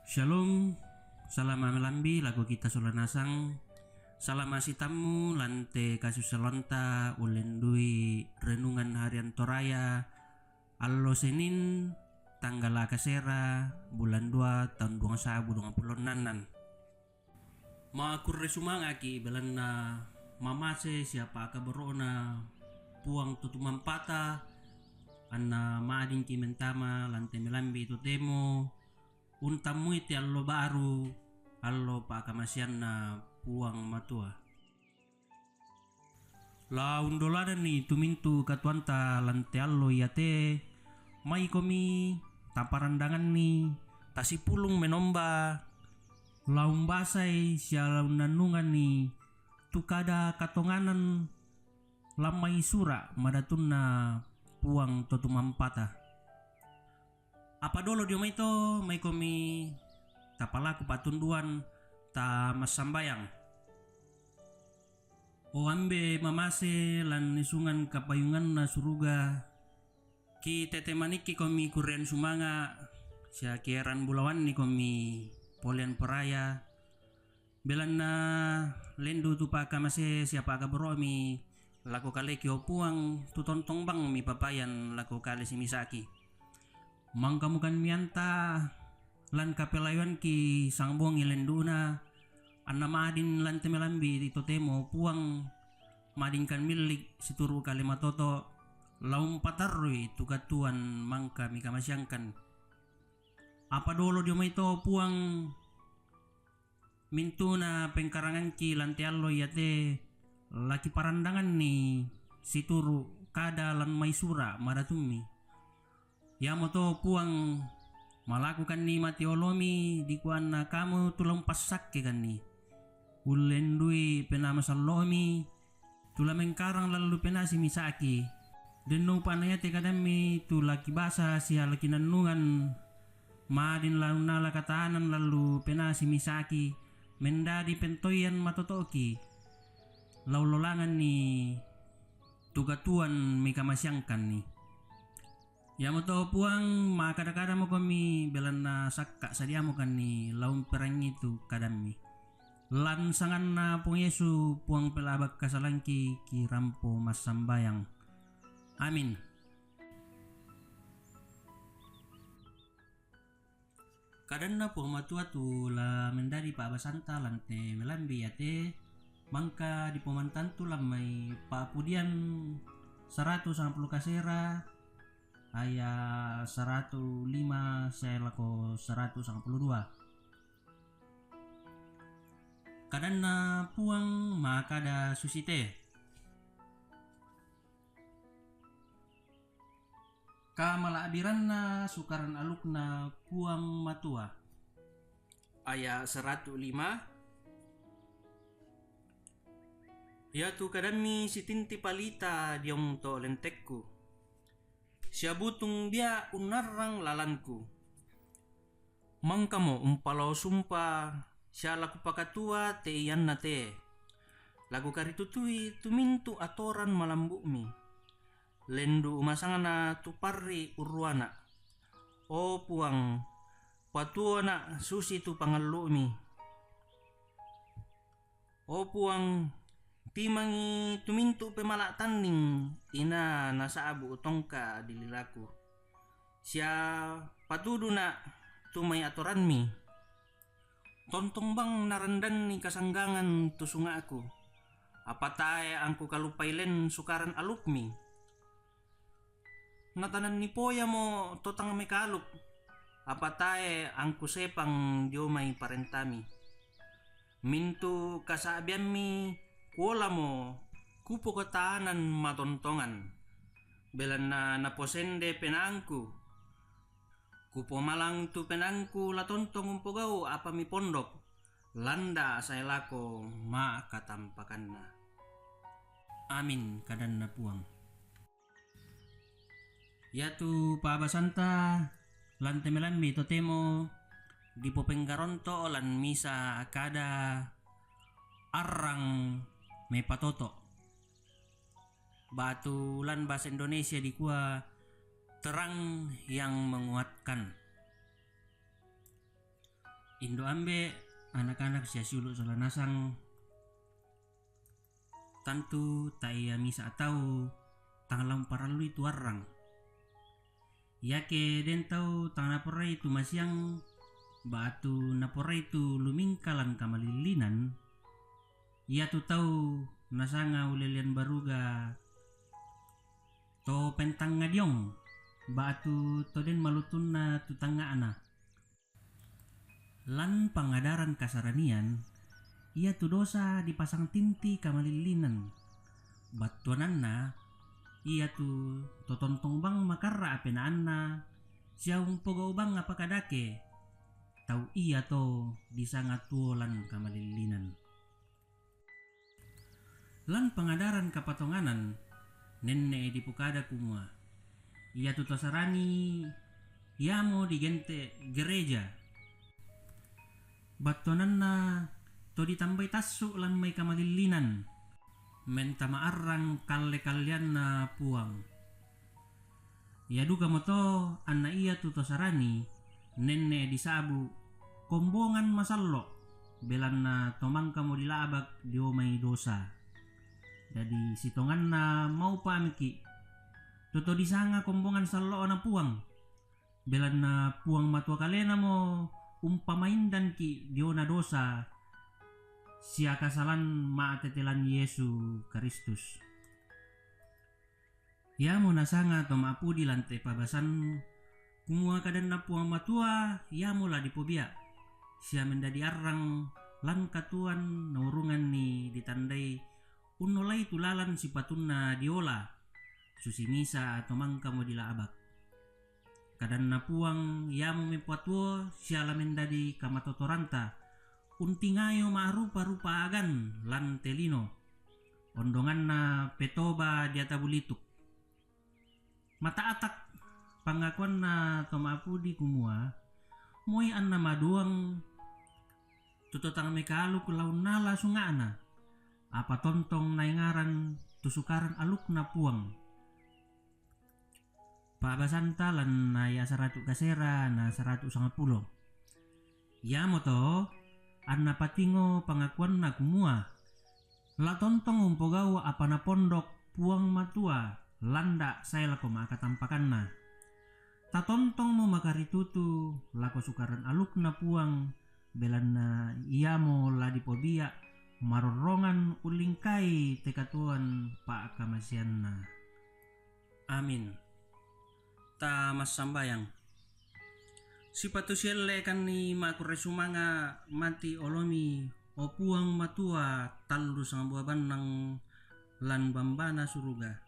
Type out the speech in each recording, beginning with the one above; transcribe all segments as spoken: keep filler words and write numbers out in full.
Shalom, salama' melambi' lako kita sola nasang. Salama' sitammu lan te kasusalonta ullendui renungan harian Toraya, allo Senin, tanggal kasera, bulan dua, taun duang sa'bu duang pulo ennannan. Makurre sumanga'ki' belanna mamase siapa' kaboro'na Puang to tumampata, anna ma'dinki' mentama lan te melambi' totemo untammui te allo baru, allo pa'kamaseanna Puang Matua. La undolananni tu mintu' katuoanta lan te allo iate, maikomi taparandanganni, tasipulung menomba, la umbasai sia la unnannunganni tu kada katonganan lan mai sura' madatunna Puang to tumampata. Apa dolo dio mai to, maikomi tapalaku patunduan, tamassambayang. O Ambe' mamase lan isungan kapayunganna suruga, kitetemanikki' komi kurrean sumanga', sia kieran bulawannikomi polean poraya, belanna lendu' tu pa'kamase sia pa'kaboro'mi lako kaleki, o Puang, tu tontong bang mipapayan lako kale simisa'ki. Mangkamukan mianta lan kapelayoanki sangbongi lendu'na, anna ma'din lan te melambi' totemo, Puang, ma'dinkan millik situru' kale matoto', la umpatarrui tu katuoan mangka mikamaseangkan. Apa dolo dio mai to, Puang, mintu'na pengkarangangki lan te allo iate, la kiparandanganni situru' kada lan mai sura' madatummi. Iamoto, Puang, malakukanni mati olomi dikuanna kamu tu la umpassakkekanni. Ullendui penaa masallo'mi, tu la mengkarang lan lu penaa simisa'ki. Denno upa'na iate kadammi tu la kibasa sia la kinannungan, ma'din la unnala katanan lan lu penaa simisa'ki, mendadi pentoian matoto'ki, la ullolanganni tu katuoan mikamaseangkanni. Iamoto, Puang, makkada-kadamokomi, belanna sakka' sadiamokanni la umperangi tu kadammi. Lan sanganna Puang Yesu, Puang pelaba' kasalangki, kirampo massambayang. Amin. Kadanna Puang Matua tu la mendadi pa'basanta lan te melambi' iate, mangka dipomantantu lan mai Pa'pudian saratu sangpulo kasera, aya' saratu lima sae lako saratu sangpulo dua. Kadanna Puang makkada susite. Kamala'biranna Sukaran Alukna Puang Matua. Aya' saratu lima. Iatu kadammi sitinti palita diong to lentekku, sia butung bia' unnarrang lalangku. Mangkamo umpalao sumpa sia la kupakatua te ianna te. La kukaritutui tu mintu' atoran malambu'mi. Lendu' umasangna tu parri' urruana. O Puang, patuona' susitu pangallu'mi. O Puang, timangi tu mintu' pemala' tanning inaa nasa'bu' tongka' dililaku, sia patuduna' tu mai atorammi. Tontong bang narandanni kasanggangan tu sunga'ku, apa tae' angkukalupai len Sukaran Alukmi. Natananni poyamo to tang mekaluk, apa tae' angkusepang dio mai parentami. Mintu' kasa'biammi kuolamo kupokatanan matontongan, belanna naposende penaangku. Kupomalang tu penaangku la tontong umpogau' apa mipondok, landa' sae lako ma'katampakanna. Amin, kadanna Puang. Iatu pa'basanta lan te melambi' totemo dipopenggaronto' lan misa kada arrang mepatoto'. Batu lan bahasa Indonesia dikua terang yang menguatkan. Indo' ambe', anak-anak sia siulu' sola nasang, tantu tae ia misa' tau tang la umparallui tu arrang. Iake den tau tang naporai tu masiang ba'tu naporai tu lumingka lan kamalillinan, iatu tau nasanga ulelean baruga to pentangngadiong, ba'tu to den malutunna tu tangnga'na. Lan pangadaran kasaranian, iatu dosa dipasang tinti kamalillinan. Battuananna, iatu to tontong bang makarra' apenaanna, sia umpogau' bang apa kadake, tau iato disanga tuo lan kamalillinan. Lan pangadaran kapatonganan, nenne'i dipokada kumua, iatu to sarani iamo digente' gereja. Battuananna to ditambai tassu' lan mai kamalillinan, mentama arrang kalle-kalleanna Puang. Ia dukamoto anna iatu to sarani nenne' disa'bu' kombongan masallo', belanna to mangkamo dila'bak dio mai dosa. Dadi sitonganna maupamiki' tu to disanga kombongan sallo'na Puang, belanna Puang Matua kalenamo umpamaindanki' diona dosa sia kasalan ma'tetelan Yesu Kristus. Iamo nasanga to ma'pudi lan te pabasan, kumua kadanna Puang Matua iamo la dipobia', sia mendadi arrang lan katuoan naurunganni ditandai unnolai tu lalan sipatunna diola, susi misa' to mangkamo dila'bak. Kadanna Puang iamo mepatuo sia la mendadi kamatotoranta, untingayo ma'rupa-rupa agan lan te lino, ondonganna petoba diata bulituk. Mata'tak pangakuanna to ma'pudi kumua, moi anna maduang tu to tang mekaluk la unnala sunga'na, apa tontong naengaran tu Sukaran Alukna Puang. Pa'basanta lan ayat saratu' kasera na saratu' sangpulo. Iamoto anna patingo pangakuanna kumua, la tontong umpogau' apa napondok Puang Matua landa' sae lako ma'katampakanna. Tatontongmo makaritutu lako Sukaran Alukna Puang, belanna iamo la dipobia' marorrongan ullingkai te katuoan pa'kamaseanna. Amin. Ta massambayang. Sipatu siellekanni ma'kurre sumanga' mati olomi, o Puang Matua tallu sangbua bannang lan bambana suruga.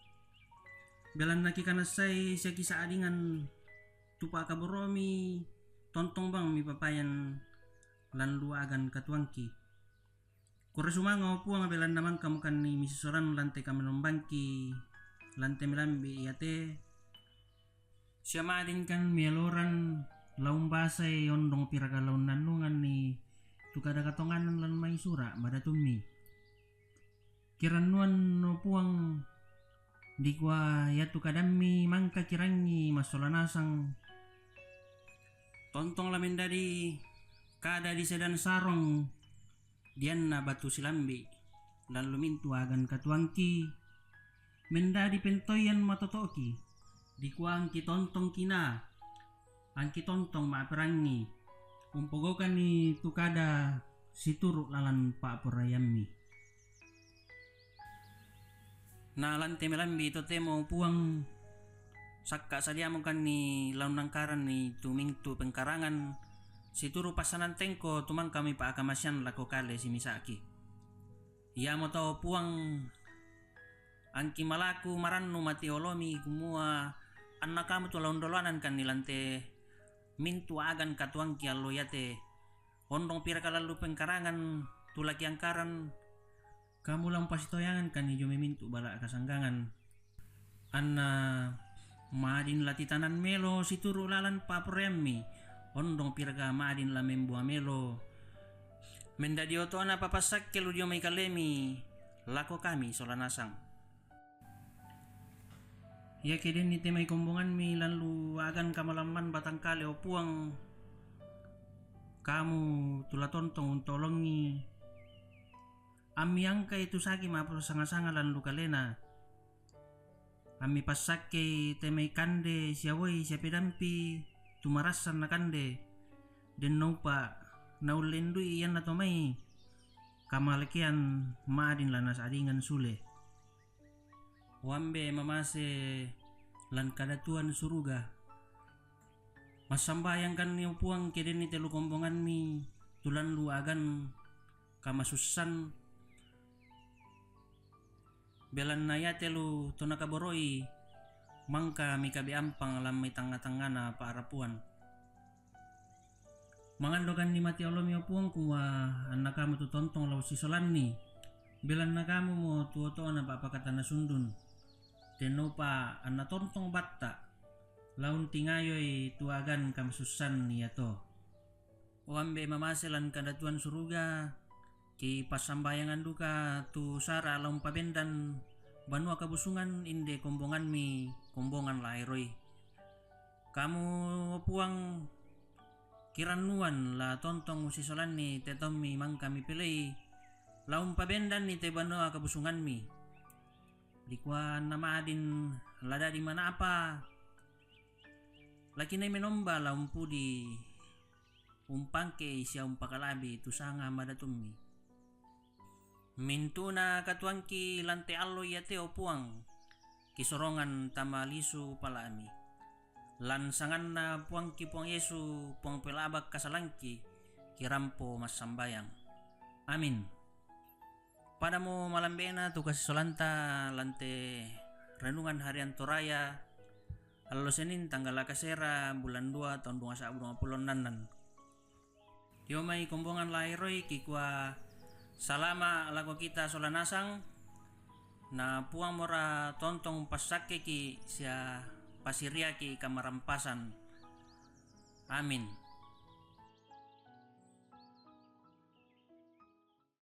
Belanna kikanassai sia kisa'dingan tu pa'kaboro'mi, tontong bang mipapayan lan luagan katuangki. Kurre sumanga', o Puang, belanna mangkamokanni misisoran lan te kamenombangki, lan te melambi' iate, sia ma'dinkan mieloran la umbasai ondong piraka la unnannunganni tu kada katonganan lan mai sura' madatummi. Kirannuan, o Puang, dikua iatu kadammi mangka kirangi massola nasang, tontong la mendadi kada disedan sarong dianna batu silambi' lan lumintu agan katuangki, mendadi pentoian matoto'ki, dikua angki tontong kinaa, angki tontong ma'perangi, umpogaukanni tu kada situru' lalan pa'poraiammi. Na lan te melambi' totemo, Puang, sakka' sadiamokanni la unnangkaranni tu mintu' pengkarangan, situru' passanan tengko tu mangkami pa'kamasean lako kale simisa'ki. Iamoto, Puang, angki malaku marannu mati olomi kumua anna kamu tu la undoloanankanni lan te mintu' agan katuangki allo iate, ondong piraka lallu pengkarangan tu la kiangkaran, kamu la umpasitoyangankanni dio mai mintu' bala' kasanggangan. Anna ma'din la titanan melo situru' lalan pa'poraiammi, ondong piraka ma'din la membua melo, mendadi oto'na papassakke lu dio mai kalemi lako kami sola nasang. Iake denni te mai kombonganmi lan luagan kamalamman batang kale, o Puang, Kamu tu la tontong untolongi. Ammi angkai tu saki ma'pasanga-sanga lan lu kalena. Ammi passakkei te mai kande sia uai sia pedampi tu marassan na kande. Den naupa naullendui ianna to mai kamalakean ma'din la nasa'dingan sule. Uambe mamase lan kadatuan suruga. Massambayang kanni o Puang ke denni te lu kombonganmi tu lan lu agan kamasussan. Belanna iate lu to nakaboroi mangka mikabe ampang lan mai tangnga-tangngana pa'rapuan. Mangando kanni mate olomi o Puang kumua anna kamu tu tontong la ussisolanni. Belanna kamu mo tu oto'na pa'pakatana sundun. Tennoupa anna tontong batta la untingayoi tu agan kamasussan iato. Uambe mamase lan kadatuan suruga, kipassambayangan duka tu sara la umpabendan banua kabusungan inde kombonganmi kombongan la eroi. Kamu o Puang kirannuan la tontong ussisolanni te tommi mangka mipilei la umpabendanni te banua kabusunganmi. Dikua anna ma'din la dadi manapa, lakinai menomba la umpudi umpangkei sia umpakalabi tu sanga madatummi. Mintu'na katuangki lan te allo iate o Puang, kisorongan tama lisu pala'mi. Lan sanganna Puangki Puang Yesu, Puang pelaba kasalangki, kirampo massambayang. Amin. Padamo malambena tu kasisolanta lan te renungan harian Toraya, allo Senin tanggal kasera bulan dua taun dua sa'bu dua pulo ennannan. Dio mai kombongan la eroi kikua salama lako kita sola nasang, na Puang mora tontong passakkeki sia pasiriaki kamarampasan. Amin.